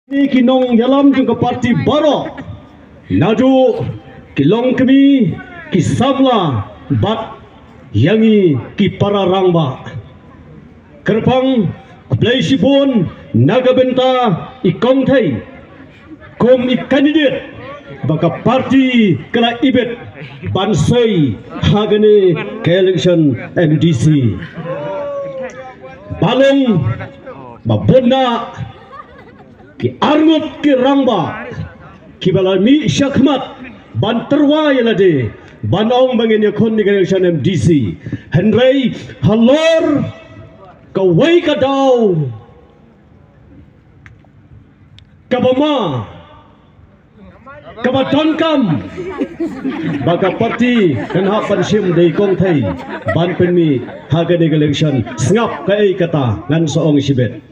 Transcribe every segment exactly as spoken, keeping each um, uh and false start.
Ki nongïalam jong ka parti baroh, naduh ki longkmie, ki samla bad ïa ngi ki para rangbah. Kyrpang, khublei shibun na ka bynta i Kong Thei kum i candidate ba ka parti ka la ibit ban sei ha kane ka election M D C. Ba long ba bun na ki arngut ki rangbah kiba la mih shakhmat ban tyrwa ïa lade ban ong ba ngin ïakhun ïa ka election M D C. Hynrei halor kawei ka daw kaba ma, kaba donkam ba ka parti kan hap ban shim da i Kong Thei ban pynmih ha kane ka election. Sngap kaei kata ngan sa ong shibit.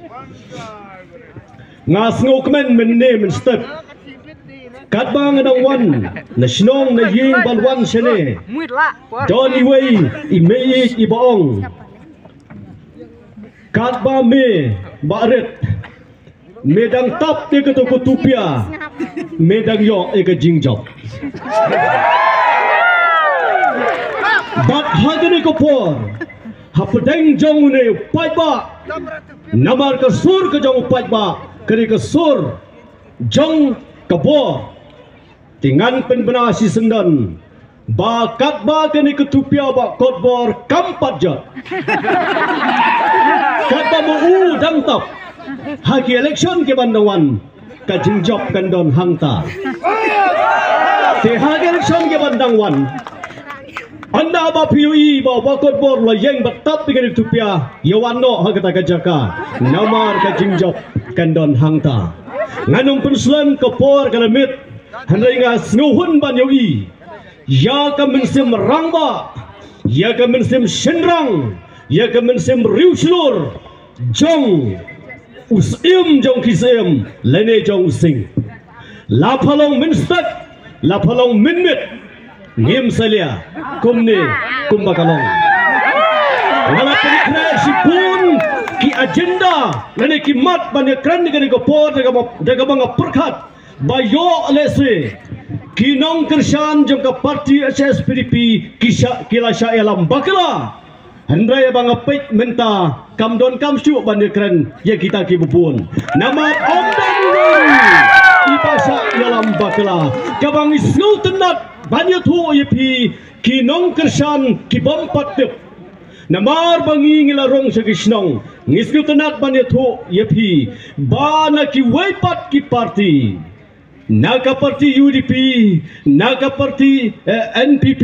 Nga sngewkmen mynne mynstep katba nga dang wan na shnong na ïing ban wan shane, don iwei i mei iba ong, katba me Bah Rit, me dang tap ïa kato ka tupia, me dang ïoh ïa ka jingjop. Bad ha kane ka por, hapdeng jong une u paidbah, namar ka sur ka jong u paidbah ka dei ka sur jong ka bor. Te ngan pynbna shisyndon ba katba kane ka tupia Bah Kotbor kam pat jot, katba ma u dang tap, ha ki election kiban dang wan ka jingjop kan don hangta. Te ha ki election kiban dang wan, ynda ba phi ïohi ba Bah Kotbor la ïeng bad tap ïa kane ka tupia, ïa wan noh ha kata ka jaka, namar ka jingjop kan don hangta. Ngan ym pynslem, ka por ka la miet. Hynrei nga sngewhun ban ïohi ïa ka mynsiem rangbah, ïa ka mynsiem shynrang, ïa ka mynsiem riewshlur jong u Syiem jong ki Syiem lane jong u Sing. La pha long mynstep, la pha long mynmiet, ngim salia kumne kumba ka long. Nga la pynkhreh shibun ki agenda lane ki mat ban ïakren ïa kane ka por da kaba, da kaba nga pyrkhat ba ïoh lehse ki nongkyrshan jong ka parti H S P D P ki shah, ki la shah ïalam bakla. Hynrei ba nga peit mynta kam donkam shuh ban ïakren ïa kita kiba bun. Namar ym don iba shah ïalam bakla. Kaba ngi sngewtynnat ban ïathuh ïa phi ki nongkyrshan ki bym pat tip. Namar ba ngi, ngi la rung sha ki shnong, ngi sngewtynnat ban ïathuh ïa phi ba na kiwei pat ki parti, na ka parti U D P, na ka parti, eh, N P P,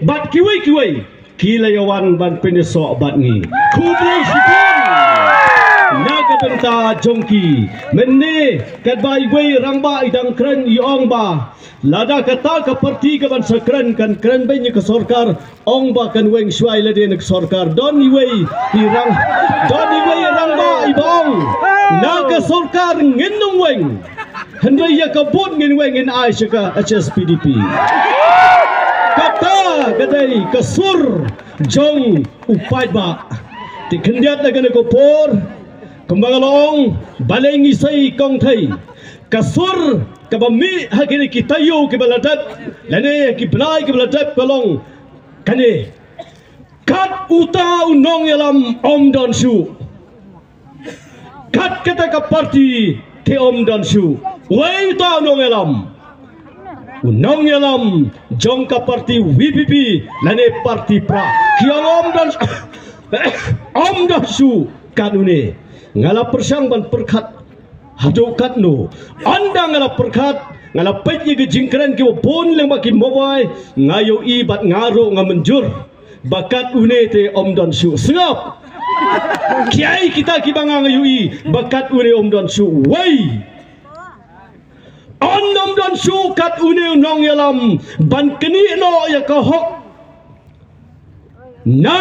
bad kiwei kiwei, ki la ïawan ban pynïasoh bad ngi. Khublei shibun na ka bynta jong ki. Mynne katba iwei rangbah i dang kren i ong ba lada kata ka parti kaban sa kren kan kren beiñ ïa ka sorkar, ong ba kan weng shuwa ïa lade na ka sorkar. Don iwei i rang, don iwei i rangbah iba ong na ka sorkar ngin ym weng. Hynrei ïa ka vote ngin weng, ngin ai sha ka H S P D P. Kata ka dei ka sur jong u paidbah. Te khyndiat na kane ka por, kumba nga la ong, balei ngi sei Kong Thei, ka sur kaba mih ha kine ki taïew kiba la dep lane ki bnai kiba la dep ka long kane: kat uta u nongïalam ym don shuh, kat kata ka parti te ym don shuh. Wei uta u nongïalam? U nongïalam jong ka parti V P P lane parti prah. Ki ong ym don, ym don shuh kat une. Nga la pyrshang ban pyrkhat haduh katno. Ynda nga la pyrkhat, nga la peit ïa ki jingkren kiba bun lyngba ki mobile, nga ïohi bad nga ruh nga mynjur ba kat une te ym don shuh. Sngap. Kiei kita kiba nga, nga ïohi ba kat une ym don shuh? Wei, ym don shuh kat une u nongïalam ban knieh noh ïa ka hok na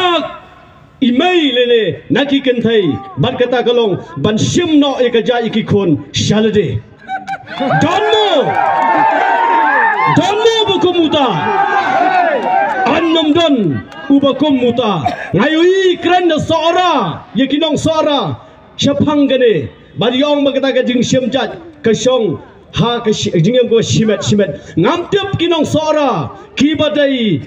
i mei lane na ki kynthei, bad kata ka long ban shim noh ïa ka jait ïa ki khun sha lade. Don mo? Don mo ba kum uta? Ym don uba kum uta. Nga ïohi kren da Sohra ïa ki nong Sohra shaphang kane, bad i ong ba kata ka jingshim jait ka shong ha ka shi- jingim ka shimet shimet. Ngam tip ki nong Sohra kiba dei,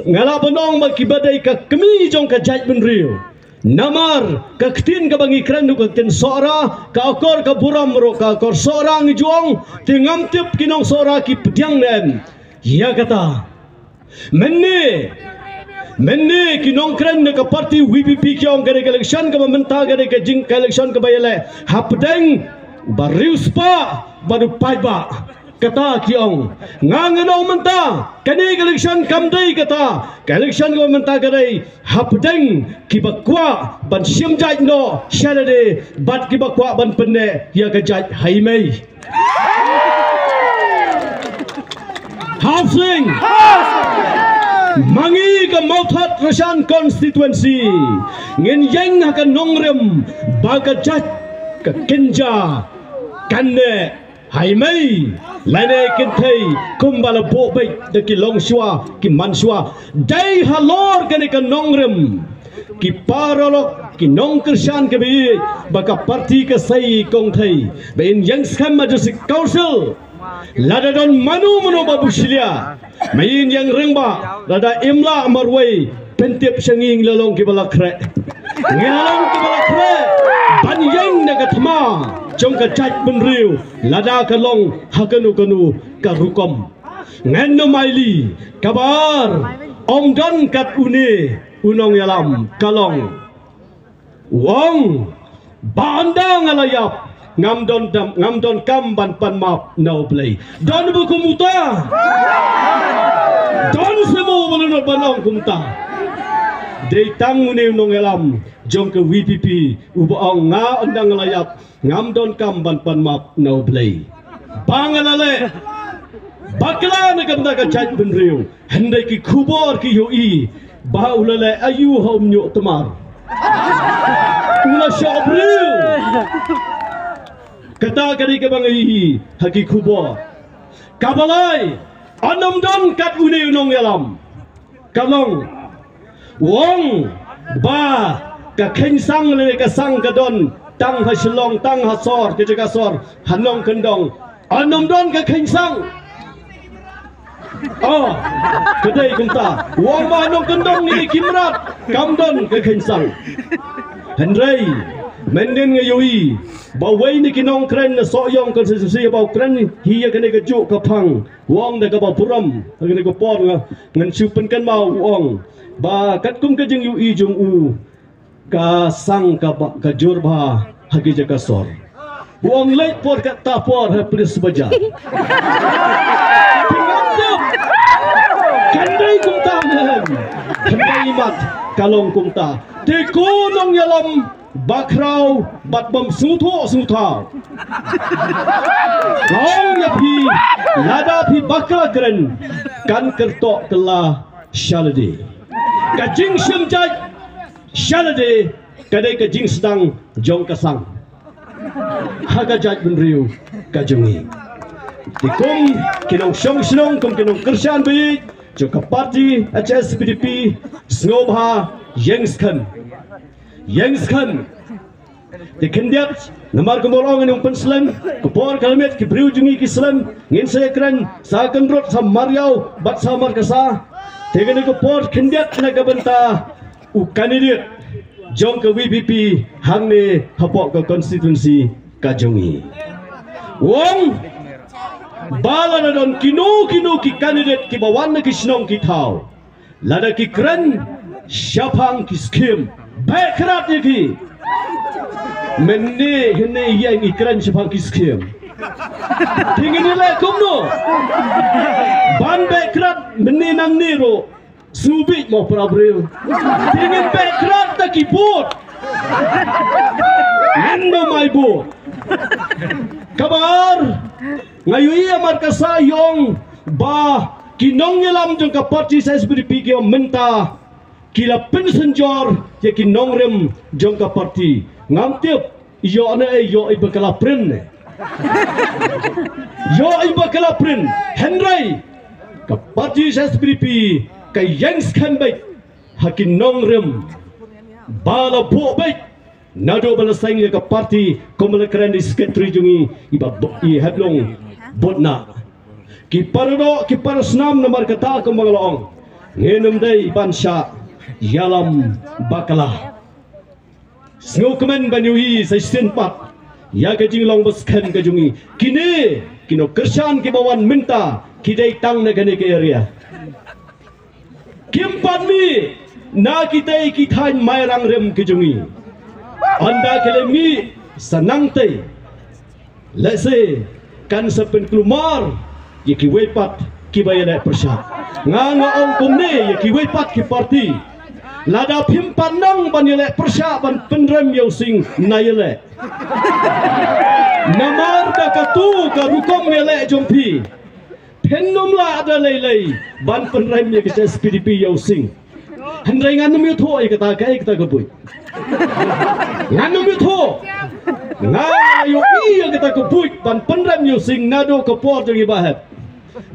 nga lah ban ong ba kiba dei ka kmie jong ka jaitbynriew. Namar ka ktien kaba ngi kren ruh ka ktien Sohra, ka akor ka burom ruh ka akor Sohra ngi ju ong, te ngam tip ki nong Sohra ki pdiang ne em ïa kata. Mynne, mynne ki nongkren na ka party V P P ki ong ka dei ka election kaba mynta ka dei ka jing ka election kaba ïaleh hapdeng ba riewspah bad u paidbah. Kata ki ong. Nga ngan ong mynta kane ka election kam dei kata. Ka election kaba mynta ka dei hapdeng kiba kwah ban shim jait noh sha lade bad kiba kwah ban pynneh ïa ka jait ha i mei. Housing. Ma ngi ka Mawthadraishan constituency ngin ïeng ha ka nongrim ba ka jait ka kynja kan neh ha i mei lane kynthei kumba la buh beit da ki longshuwa ki manshuwa. Dei halor kane ka nongrim ki paralok ki nongkyrshan kiba ïeit ba ka party ka sei kongthei ba in ïeng skhem ha district council. Lada don mano mano ba bushlia ma in ïeng ring ba lada im lah marwei pyntip sha ngi ngi la long kiba la khreh. Ngi la long kiba la khreh ban ïeng da ka thma jong ka jaitbynriew lada ka long ha kano kano ka rukom. Ngan nym aili kaba ar, ym don kat une u nongïalam ka long. U ong ba ynda nga la ïap ngam don dam, ngam don kam ban pan map na U Blei. Don ba kum uta. Don se mo ba nud ban ong kumta. Dei tang une u nongïalam jong ka V P P uba ong nga ynda nga la ïap ngam don kam ban pan map na U Blei. Ba nga la leh bakla na ka bynta ka jaitbynriew. Hynrei ki khubor ki ïohi ba u la leh aïu ha Umñiuhtmar. U la shoh briew. Kata ka dei kaba nga ïohi ha ki khubor. Kaba lai, ym don kat une u nongïalam. Ka long, u ong ba ka kheiñ sang lane ka sang ka don tang ha Shillong, tang ha sor, ka jaka sor ha Nongkyndong. Ym don ka kheiñ sang. Oh, ka dei kumta. U ong ba ha Nongkyndong ngi ki mrad, kam don ka kheiñ sang. Hynrei mynnin nga ïohi ba wei na ki nongkren na Sohiong constituency ba u kren hi ïa kane kajuh ka phang. U ong da kaba burom ha kane ka por nga, ngan shu pynkynmaw, u ong ba katkum ka jingïohi jong u ka sang ka ba, ka jur bha ha ki jaka sor. U ong leit por katta por ha police bazaar. Kan dei kumta ne em? Kan dei mat ka long kumta. Te ko nongïalam bakhraw bad bym sngewthuh sngewthaw. Nga ong ïa phi, lada phi bakla kren kan kyrtoh kylla sha lade. Ka jingshim jait sha lade ka dei ka jingsdang jong ka sang. Ha ka jaitbynriew ka jong ngi. Te kum ki nongshong shnong, kum ki nongkyrshan baieit jong ka party H S P D P, sngewbha ïeng skhem. Ïeng skhem. Te khyndiat, namar kumba ong, ngan ym pynslem, ka por ka la miet, ki briew jong ngi ki slem, ngin sa ïakren sa kynrut, sa mariaw bad sa markasa. Te kane ka por khyndiat na ka bynta u candidate jong ka V P P hangne hapoh ka constituency ka jong ngi. U ong ba lada don kino kino ki candidate kiba wan na ki shnong ki thaw, lada ki kren shaphang ki skim, beh krad ïa ki. Mynne hynne ïa ngi kren shaphang ki skim. Te ngin ïaleh kumno ban beh krad mynne nangne ruh? Sngewbha mo para briew. Te ngin beh krad da ki vote. Ngin nym ai vote. Kaba ar, nga ïohi ïa markasa ïa ong ba ki nongïalam jong ka party H S P D P ki ong mynta ki la pynsynjor ïa ki nongrim jong ka party. Ngam tip ïoh ne, ïoh i ba ka la print ne. Ïoh i ba ka la print. Hynrei ka party H S P D P ka ïeng skhem beit ha ki nongrim ba la buh beit Naduh ba la seng ïa ka party kum ba la kren da i secretary jong ngi, i ba i Hephlong Butna. Ki paradoh, ki parasnam namar kata kumba nga la ong, ngin ym dei ban shah ïalam bakla. Sngewkmen ban ïohi sa shisien pat ïa ka jinglong ba skhem ka jong ngi. Kine ki nongkyrshan kiba wan mynta ki dei tang na kane ka area. Kim pat mih na kitei ki thaiñ Mairang Rim ki jong ngi. Ynda ki la mih sa nangtei, lehse kan sa pynkulmar ïa kiwei pat kiba ïaleh pyrshah. Nga nga ong kumne ïa kiwei pat ki party. Lada phim pat nang ban ïaleh pyrshah ban pynrem ïa u Sing, na ïaleh. Namar da katu ka rukom ïaleh jong phi, phin ym lah da lei lei ban pynrem ïa ka S P D P ïa u Sing. Hynrei ngan ym ïathuh ïa kata, kaei kata ka buit. Ngan ym ïathuh. Nga ïohi ïa kata ka buit ban pynrem ïa u Sing naduh ka por jong i Bah Hep.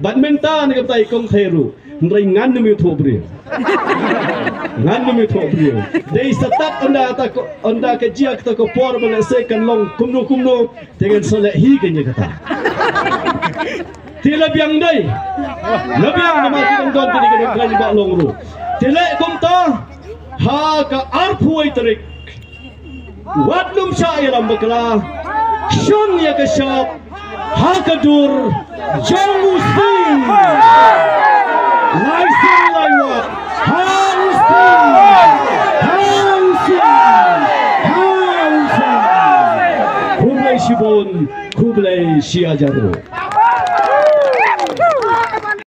Bad mynta na ka bynta i Kong Thei ruh. Hynrei ngan ym ïathuh briew. Ngan ym ïathuh briew. Dei sa tat ynda ta ko, ynda ka jia kata ka por ba lehse kan long kumno kumno, te ngan sa leh hi kane kata. Te la biang dei. La biang namar ki dang don kane ka dang kren ba long ruh. Te leh kumta ha ka arphew wei tarik. Wat nym shah ïalam bakla. Shong ïa ka shap ha ka dur jong u Sing. Lai Sing lai wat ha u Sing. Ha u Sing. Ha u Sing. Khublei shibun, khublei shihajar.